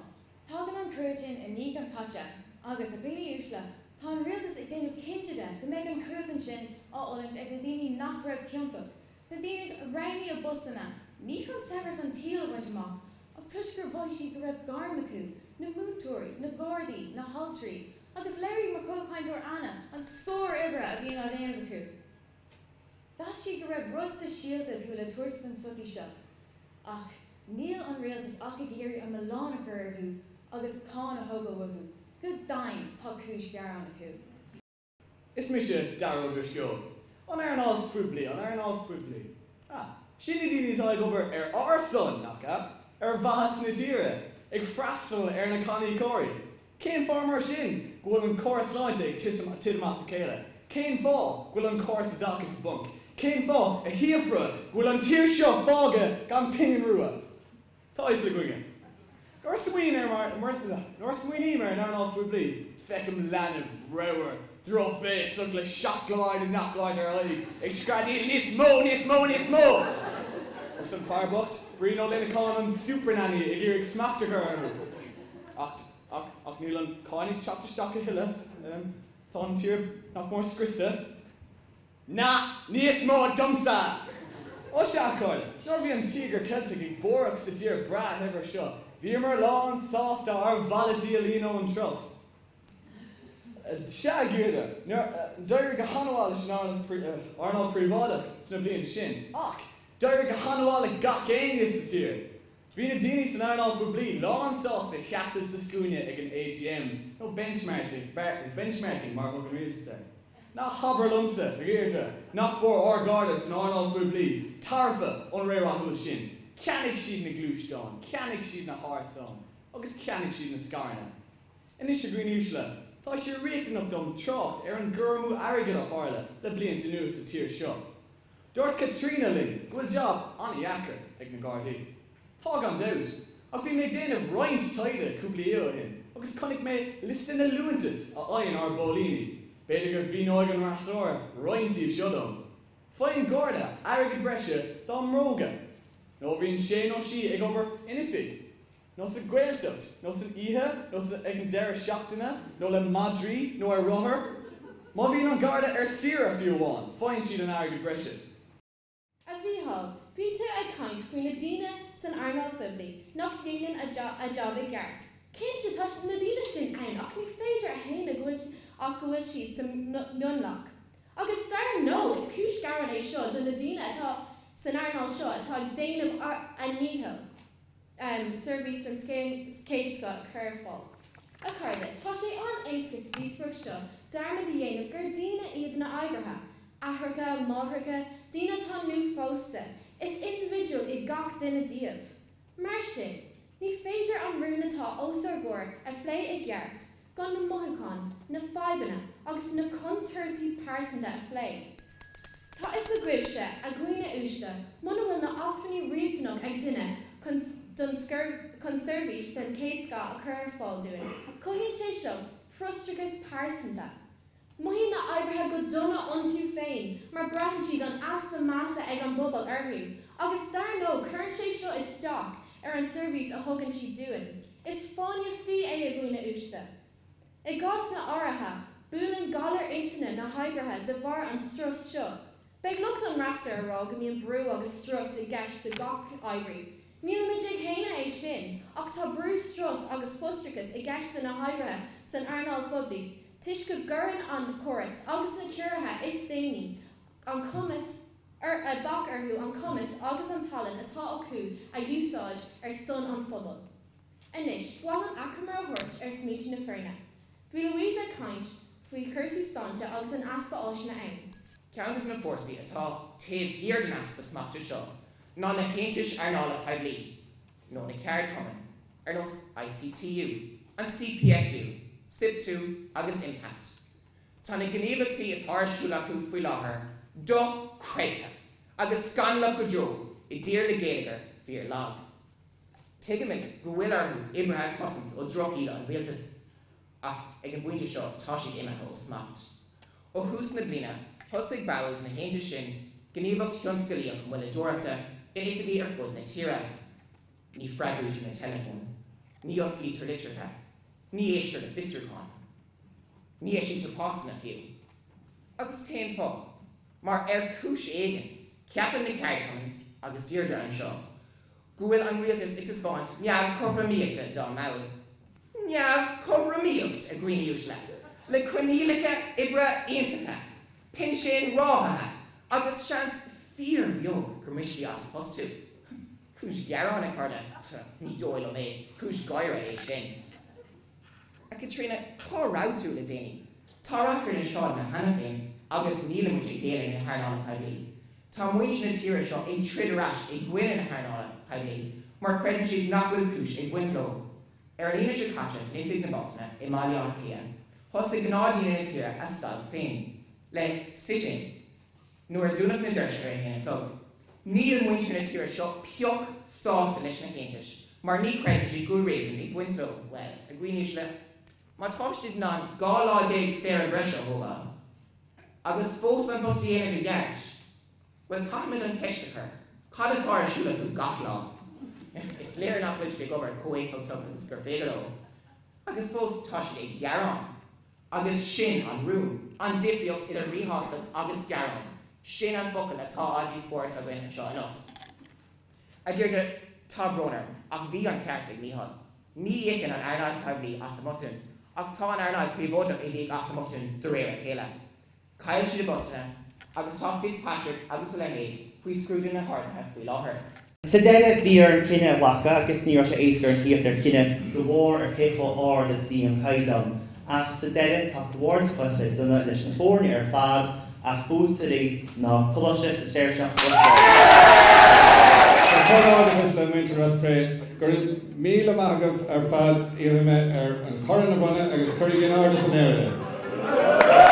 Tagann an cruatan i ndiaidh an chaite agus, a dhaoine uaisle, tá an rialtas ag déanamh cinnte de go mbeidh an cruatan sin á fhulaingt ag na daoine nach raibh ciontach, na daoine a roghnaigh a bpostanna ní chun saibhreas an tsaoil a bhaint amach ach. toisc gur mhothaigh siad go raibh gairm acu, na múinteoirí, na gardaí, na haltraí, agus léirigh mo chomhchainteoir Anna an sár-oibre a bhíonn á déanamh acu. Mheas siad go raibh rud speisialta acu le tabhairt don tsochaí seo. Ach níl an rialtas ach ag iarraidh an milleán a chur orthu agus cáin a thógáil uathu, go deimhin tá cúis ghearáin acu. Is mise Dara Ó Drisceoil. An earnáil phoiblí, an earnáil phoiblí. Ah, sin na daoine atá ag obair ar ár son, nach ea? Ar mhaitheas na tíre. Ag freastal ar na cáiníocóirí. Cén fáth mar sin go bhfuil an córas sláinte ag titim as a chéile? Cén fáth go bhfuil an córas oideachais i bponc? Cén fáth, a Shíofra, go bhfuil an tír seo fágtha gan pingin rua? Tá a fhios againne. Nuair a nuair a smaoiním ar an earnáil phoiblí, feicim leanbh ramhar, drochbhéasach le seacláid i ngach áit ar a aghaidh, ag screadaíl 'Níos mó! Níos mó! Níos mó! Agus an fear bocht, Brian Ó Luineacháin, an Supernanny, ag iarraidh smacht a chur orthu. Ach, ach, ach níl an cáin ag teacht isteach a thuilleadh. Tá an tír nach mór scriosta. Ná níos mó domsa! Ó sea, a chairde, nuair a bhí an Tíogar Ceilteach ag búireach sa tír breá shaibhir seo, bhíomar lán sásta ár bhfalaidí a líonadh ón triuf. Sea, a Dheirdre, d'éirigh go han-mhaith leis an earnáil príobháideach sna blianta sin, ach d'éirigh go han-mhaith le gach éinne sa tír. Bhí na daoine san earnáil phoiblí lán sásta seasamh sa scuaine ag an ATM, nó benchmarking mar a thug an rialtas air. Ná habair liomsa, a Dheirdre, nach bhfuair ár gcairde san earnáil phoiblí tairbhe ón ré rathúil sin. Cheannaigh siad na gluaisteáin, cheannaigh siad na hárasáin, agus cheannaigh siad na scaireanna. Anois, a dhaoine uaisle, tá sé riachtanach dom trácht ar an gcur amú airgid a tharla le blianta anuas sa tír seo. Dúirt Caitríona linn go bhfuil jab an-dheacair ag na Gardaí. Tá gan dabht, ach bhí mé ag déanamh roinnt taighde cúpla oíche ó shin agus chonaic mé liosta na liúntas a fhaigheann ár bpóilíní. B'fhéidir go mhíneoidh an fhreasúra roinnt díobh seo dom. Faigheann Garda airgead breise dá mbróga nó bhíonn sé nó sí ag obair in oifig. nó sa Ghaeltacht, nó san oíche, nó ag an deireadh seachtaine, nó le madraí, nó ar rothar. Má bhíonn an Garda ar saoire fiú amháin, faigheann siad an airgead breise. A Mhícheáil, bhí tú ag caint faoi na daoine san earnáil phoiblí nach ndéanann a jab i gceart. Cinnte, tá na daoine sin ann ach ní féidir a shéanadh go bhfuil ach go bhfuil siad sa mionlach. Agus dar ndóigh, is cúis gearáin é seo do na daoine atá san earnáil seo atá ag déanamh a ndícheall. seirbhís den chéad scoth a chur ar fáil. A chairde, tá sé an-éasca sa díospóireacht seo dearmad a dhéanamh gur daoine iad na oibrithe, aithreacha, máithreacha, daoine atá nuaphósta, is indibhidiúil é gach duine díobh. Mar sin, ní féidir an rún atá os ár gcomhair a phlé i gceart gan na mothúcháin, na fadhbanna agus na contúirtí pearsanta a phlé. Tá a fhios agaibhse, a dhaoine uaisle, muna bhfuil na acmhainní riachtanach ag duine chun don chun seirbhís den chéad scoth a chur ar fáil dúinn, cothaíonn sé seo frustrachas pearsanta. Mothaíonn na oibrithe go dona iontu féin mar braitheann siad an easpa measa ag an bpobal orthu agus dar ndóigh cuireann sé seo isteach ar an seirbhís a thugann siad dúinn. Is fáinne fí é a dhaoine uaisle. I gcásanna áirithe, buaileann galar intinne na hoibrithe de bharr an strus seo. Beidh lucht an fhreasúra ag rá go mbíonn brú agus strus i gceist do gach oibrí. Nílimid ag séanadh é sin, ach tá brú, strus agus frustrachas i gceist do na hoibrithe san earnáil phoiblí toisc go gcuireann an córas agus na ciorruithe is déanaí an cumas bac orthu an cumas agus an tallann atá acu a úsáid ar son an phobail. Anois, ba mhaith liom achoimre a thabhairt ar smaointe na foirne. Bhí Louise ag caint faoi chúrsaí sláinte agus an easpa áiseanna ann. Ceann de na fórsaí atá taobh thiar den easpa smachta seo ná na haontais earnála poiblí, nó na ceardchumainn, ar nós ICTU, an CPSU, SIPTU agus Impact. Tá na gníomhaíochtaí atá ar siúl acu faoi láthair dochreidte agus scannalach go deo i dtír le geilleagar fíor-lag. Tuigimid go bhfuil orthu oibrithe a chosaint ó dhroch-íde an rialtais ach ag an bpointe seo tá siad imithe ó smacht. Ó thús na bliana, thosaigh baill de na haontais sin gníomhaíocht thionsclaíoch moilleadóireachta in oifigí ar fud na tíre. Ní freagraítear na teileafóin. Ní osclaítear litreacha. Ní éistear le fiosrúcháin. Ní eisítear pasanna fiú. Agus cén fáth? Mar ar chúis éigin, ceapann na ceardchumainn, agus Deirdre anseo, Go bhfuil an rialtas ag taispeáint neamhchothromaíochta dá mball. Neamhchothromaíocht, a dhaoine uaisle, le coinníollacha oibre iontacha, pinsean ráthaithe agus seans fíorbheag go mbrisfí as a phost tú. Cúis ghearáin, a chairde? Ní dóigh liom é. Cúis gáire é sin. A Chaitríona, cá raibh tú le déanaí? Tá rac ar na sráideanna cheana féin agus nílimid ag géilleadh na hearnála poiblí. Tá muintir na tíre seo ag troid ar ais i gcoinne na hearnála poiblí mar creideann siad nach bhfuil cúis ag baint leo. Ar an Aoine seo caite san Oifig na bPostanna i mBaile Átha Cliath, thosaigh gnáthdaoine na tíre a stailc féin le sit-in. Nuair a dúnadh na doirse ar a haon a chlog. Níl muintir na tíre seo pioc sásta leis na haontais mar ní chreideann siad go bhfuil réasún ag baint leo. Bhuel, a dhaoine uaisle, má tá siad in ann 12 lá saoire breise a thógáil agus fós an post a dhéanamh i gceart, bhuel, caithfimid an cheist a chur, cad atá ar siúl acu gach lá? Is léir nach bhfuil siad ag obair chomh éifeachtach agus gur féidir leo. Agus fós tá siad ag gearán. Agus sin an rún, an difríocht idir míshástacht agus gearán, sin an focal atá á dhíospóireacht againn anseo anocht. A Dheirdre, tá brón orm, ach bhí an ceart ag Mícheál. Ní íocann an earnáil poiblí as a mbotúin, ach tá an earnáil príobháideach ag íoc as a mbotúin de réir a chéile. Chaill siad a bpostanna, agus tá Fitzpatrick agus a leithéid faoi scrúdú na nGardaí faoi láthair. Sa deireadh, bhí orainn cinneadh a ghlacadh agus ní raibh sé éasca ar an theacht ar chinneadh de bharr ar cé chomh ard is a bhí an caighdeán. Ach sa deireadh, tá comhghairdeachas le déanamh leis na foirne ar fad ach buaiteoirí ná Coláiste Cisteirseach Ros Tá comhghairdeachas le muintir Ros Cré. Go raibh míle maith agaibh ar fad. Iarrfaidh mé ar an corn a bhronnadh agus cuirigí in airde san aer é.